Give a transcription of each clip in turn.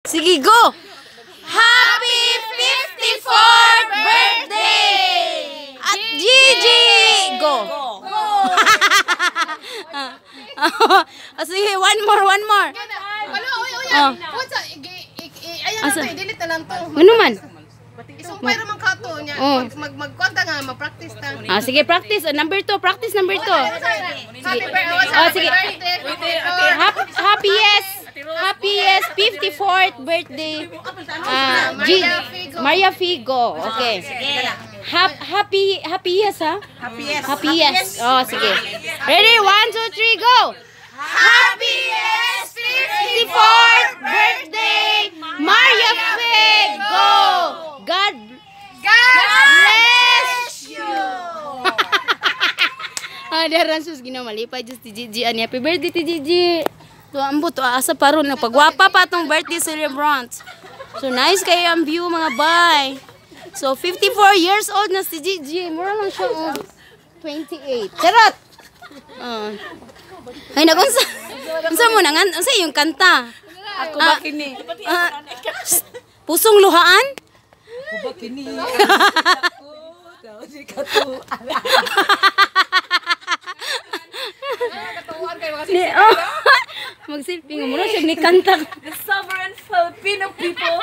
Sige, go! Happy 54th birthday! At Gigi! Go! Ah, sige, one more, one more. Wala, oy, oy. Oh. Unsa ayan na Asa? to, i-delete na lang to. Ano man? Isumpay ra man ka to nya. Oh. Mag mag mag ka nga ma-practice ta. Ah, sige, practice. Ah, number 2, practice number 2. Happy birthday. Oh, Happy sige. birthday. Happiest, happiest 54th birthday. Ah, G Maria Figo. Maria Figo. Okay. Happy, happiest, ha? Happiest. Happiest. Oh, sige. Ready? 1, 2, 3, go! Happiest 54th birthday, Maria Figo! God bless you! Ah, daran sus ginamalipay just ti Gigi ani. Happy birthday ti Gigi. To ambot to asa pa ron nagpagwapa pa atong birthday celebrant. So nice kayo ang view, mga bay. So 54 years old na si Gigi. Mura lang siya og 28. Charot. Ay nagunsa. Unsa mo na unsa yung kanta? Ako ba kini? Ah, shh, pusong luhaan? Ako ba kini? Ako si katu. Ni, oh. Magsilpi nga mura siya ni kanta. The sovereign Filipino people.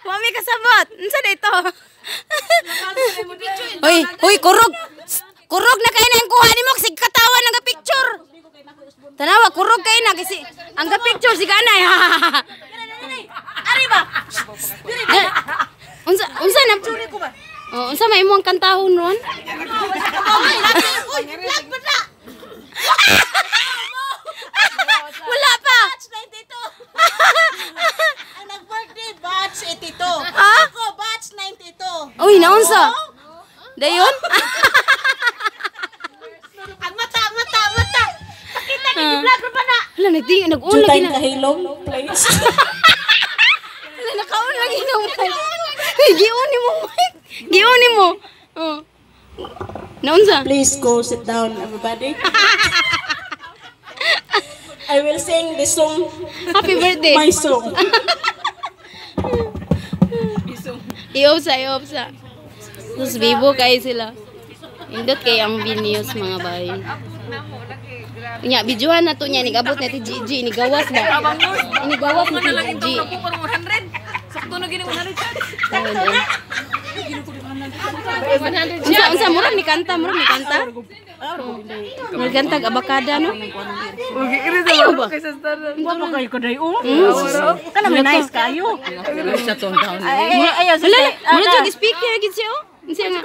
Wa mi kasabot. Unsa na ito? Hoy, hoy, kurog. Shh, kurog na kay na ang kuha nimo sig katawa nang picture. Tanawa, kurog kay na kasi ang picture si kanay. Ari ba? Unsa unsa na? Oh, unsa may imong kantahon ron? Uy, lag ba na? Wala pa. Batch 92. Ang nag-birthday batch 82. Ah? Ako batch 92. Uy, naunsa? Dayon? Ang mata, mata, mata. Pakita ni vlog ba na? Hala, nagdi nag-on lagi na. Kahilom, please. Hala, nakaon lagi na mic. Hey, giun nimo mic. Giun nimo. Oh. Naunsa? Please go sit down, everybody. I will sing the song, Happy birthday. my song. I-off sa, i-off sa. Tapos bibo kayo sila. Indot kay ang videos, mga bay. Nya, videohan na to niya. Nigabot na ti Gigi. Inigawas ba? Inigawas na ti Gigi. 100. Sakto na gini 100. Unsa, unsa, murag ni kanta, murag ni kanta. Murag kanta abakada, no? Ayaw ba? Guwapo kayo ko day, oh. Kana may nice kayo. Ay, ay, ay, Wala, murag jud speaker gid siya, oh. Unsa nga?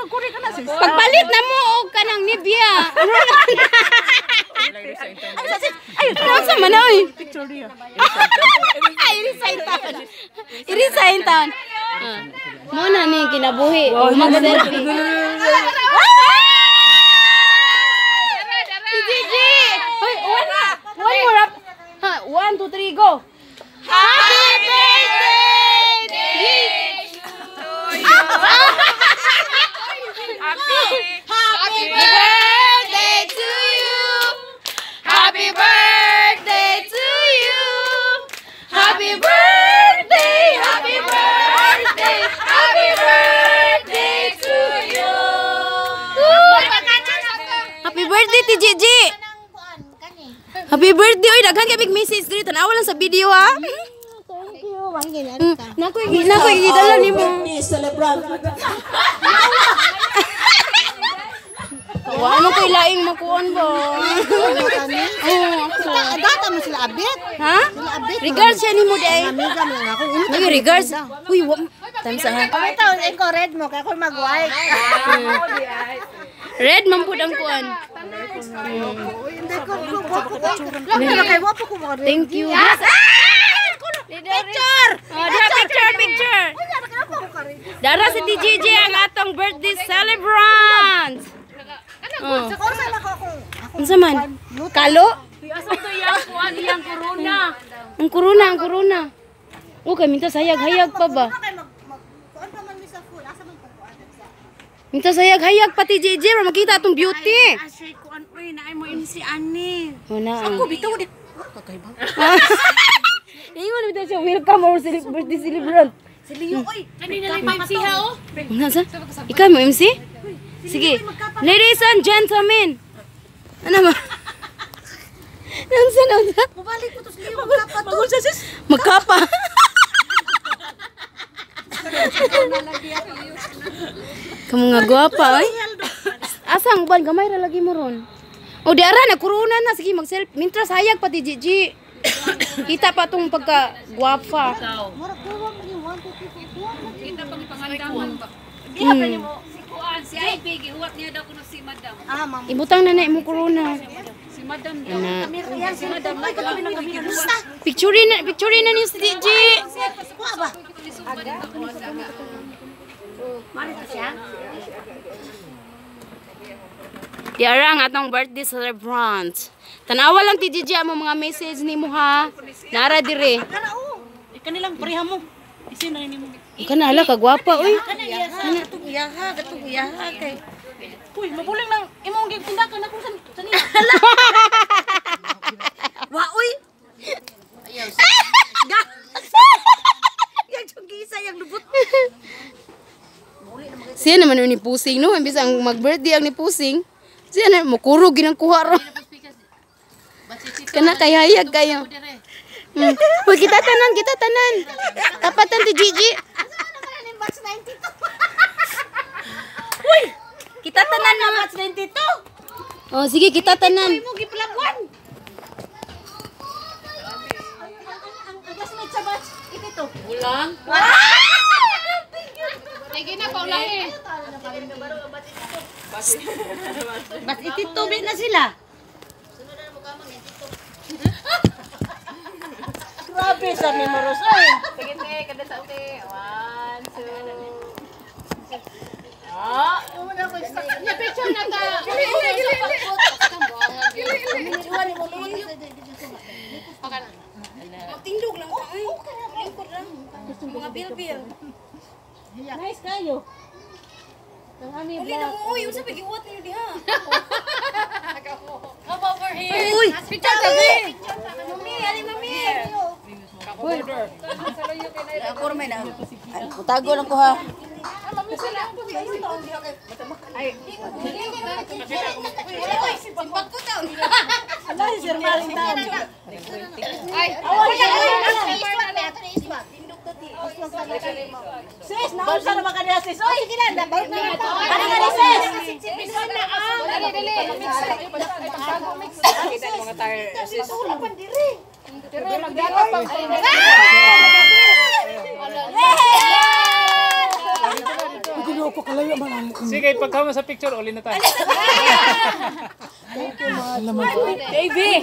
Pagpalit na mo og kanang Nivea. Ay, unsa man oy? Picture niya. I-resign taon. I-resign taon. Ah. Mo na ni kinabuhi. Mag-selfie. Si Gigi! Hoy, one, one more up. Ha, one, two, three, go. Happy birthday! Gigi! Happy Birthday to you. Happy birthday to you. Happy birthday, happy birthday, happy birthday to you. Happy birthday ti Gigi. Happy birthday oy, daghan kay big message diri, tanawa lang sa video ha. Thank you. Wangin. Nako gidala nimo. Birthday celebrant. Wa mo kay laing makuon ba? Oh, ako. Data mo sila abit. Ha? Sila abit. Regards siya nimo day. Amiga mo lang ako. Uy, regards. Uy, wa time sa ha. Kami taon ikaw red mo kay ako mag-white. Red man pud ang kuan. Hindi ko ko ko ko. Lang na kay wa pa ko mo red. Thank you. Picture! Oh, diha, picture, picture. Dara si TGJ ang atong birthday celebrant. Oh. Kursa lang ko akong Unsa man? Kalo? Asa to iyang kuan, iyang corona. Ang corona, ang corona. Oh, kay minta sayag-hayag pa ba? kay mag mag kuan pa man mi sa food. Asa man ko kuan sa. Minta sayag-hayag pa ti JJ para makita atong beauty. Ashay kuan oy, naay mo MC ani. Oh, na. Ako bitaw di. Welcome our birthday celebrant. Si Leo, oy. Kanina lang MC ha, oh. Nasa? Ikaw mo MC? Sige. Ladies and gentlemen. Ano ma? Nansa nansa? Mubalik ko to si Leo, magkapa to. Magkapa. Kamu nga gwapa oy. Asa ang uban gamay ra lagi mo ron. O di ara na corona na sige mag selfie. Mintras hayag pati Gigi. Kita pa tong pagka gwapa. Murag kuha man yung 1, 2, 3, 4. Si Kuan, si Ivy, gihuwat niya daw kuno si Madam. Ah, ma'am. Ibutang na na imong corona. Si Madam daw. Ana. Yan, si Madam. Oy, katabi ng kami. Basta. Picture na niyo si Gigi. Kuha ba? Di ara ang atong birthday celebrant. Tanawa lang ti Gigi ang mga message nimo ha. Nara dire. Kana, oh. Kanilang pareha mo. Isin na nimo. Kana ala ka gwapa oy. Kana iyaha, katong iyaha, katong iyaha kay. Uy, mabuling lang imong gitindakan ako sa sa niya. Wa oy. Ayaw. Yang junggi isa yang lubot. Siya naman yung ni Pusing no, imbis ang mag-birthday ang ni Pusing. Siya na mukurog ginang kuha ro. Kana kay hayag kayo. Uy, kita tanan, kita tanan. Tapatan ti Gigi. Batch 92. Uy! Kita tanan Na batch 92. Oh, sige, kita tanan. Mo giplabuan. Ang classmate sa batch 82. Ulang. Sige na, paulahi. Batch 82 bin na sila. Grabe sa memoros oy. Sige, te. Kada sa okay. 1, 2. Ah, Nya picture na ta. Magtindog lang ka. Ay, lingkod lang. Mga bilbil. Nice kayo. Uli na mo, uy. Unsa pa giuwat ninyo diha? Come over here. Uy, Picture tabi. mami, ali mami. Tago lang ko ha. Ala si Sir Maring taon. Ay, Sis, naunsa na ba kaniya sis? Oy, Ano nga ni sis? Dali, dali. Sige, pagkama sa picture, uli na tayo. Baby.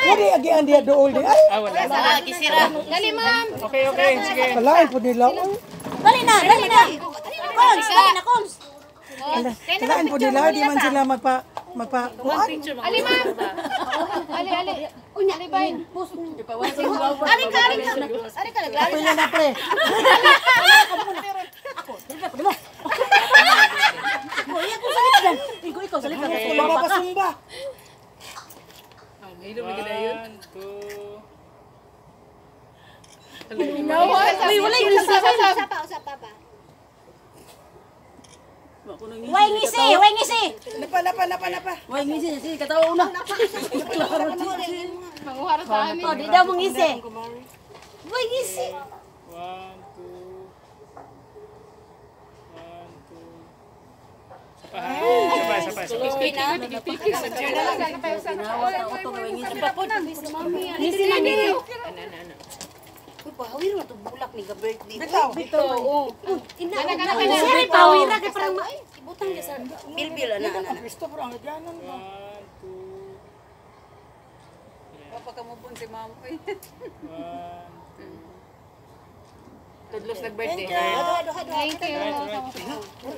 Wala agian diya dool di ay. Ah, wala. Dali, ma'am. Okay, okay. Sige. Kalain po nila. Oy. Dali na, dali na. Cons, dali na cons. Kalain po nila di man sila magpa magpa kuan. Ali, ma'am. Ali, ali. Ali, bye. Ali ka, ali ka. Ali ka naglali. Apil na na pre. Ikaw ikaw salit ka. Mapasumba. One, two. Uy, wala yung Usapa, Way ngisi, way ngisi. Napa napa napa napa. Way ngisi sis katawa una. Manguha ra sa amin. Oh, di daw mong ngisi. Way ngisi. One, two. One, two. Isa pa, ha? Isa pa, isa pa, isa pa. Ngisi na ngisi. Uy, pahawir na to bulak ni ga birthday. Bitaw. Oo. Ina, Siri pawira kay parang ma. Ibutang niya sa bilbil ana ana. Christopher ang agyanan ba. One, two. Papakamupon si ma'am. One, two. Tudlos nag-birthday. Thank you.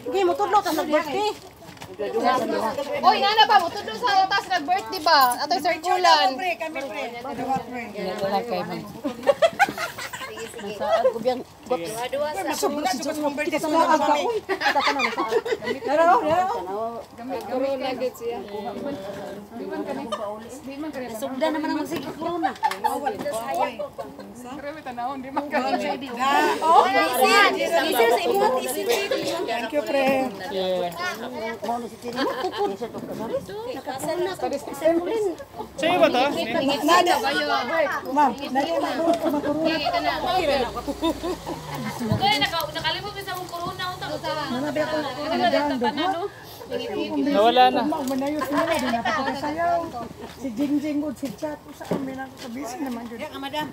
Hindi mo tudlo tas nag-birthday. Oy, nana ba? Mutudlo sa taas nag-birthday ba? Atoy circulan. Pre, kami pre. Dalawa pre. Wala kay ma'am. Sugda naman ang magsige corona. Thank you, pre. Sa'yo ba to? Ma'am, nani na Ugay nakalimot sa akong corona unta. Nawala na. Manayo sila, di na pa sayaw. Si Jingjing ug si Chat usa kami na sa busy naman jud. Ya, madam.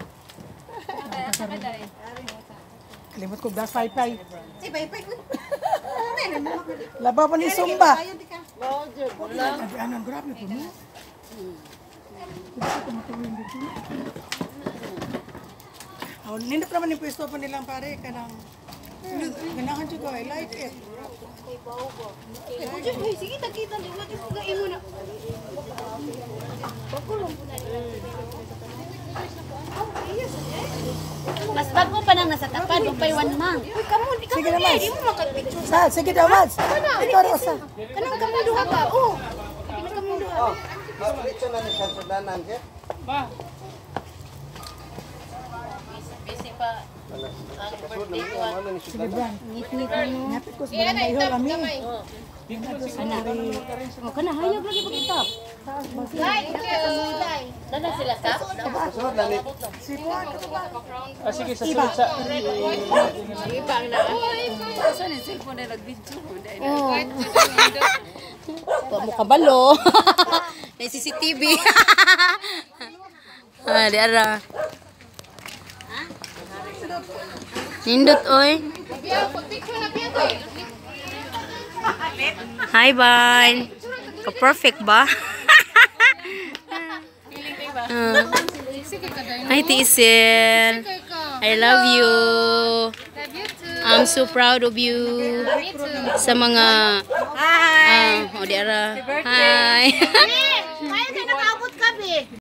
Kalimot ko gas paypay. Si Paypay. Laba pa ni Zumba. Abi anan grabe po mo. Oh, nindot naman yung pwesto pa nilang pare kanang ganahan jud ko, I like it. Sige, tagkita. Wala ko gaimo na. Mas bago pa nang nasa tapan, upay 1 month. Uy, kamo, di Sige kamo na, Mads. di mo makapicture. Sa, sige daw, Mads. Ikaw Rosa. Kanang kamo duha ba? Oh. Kanang kamo duha. Ba? Sige, Bran. Napit ko sa barangay hall, ami. Oh, kana hayag lagi pagitap. Dana sila sa? Si Juan, kato ba? Ah, sige, sa sunod sa... Wa mo kabalo. May CCTV. Ah, di ara. Nindot oy. Hi, Bine. Ka-perfect ba? Ah. Hi, Tisel. I love you. I'm so proud of you. Sa mga Hi. Oh, di ara. Hi. Kaya ka nakaabot ka, be.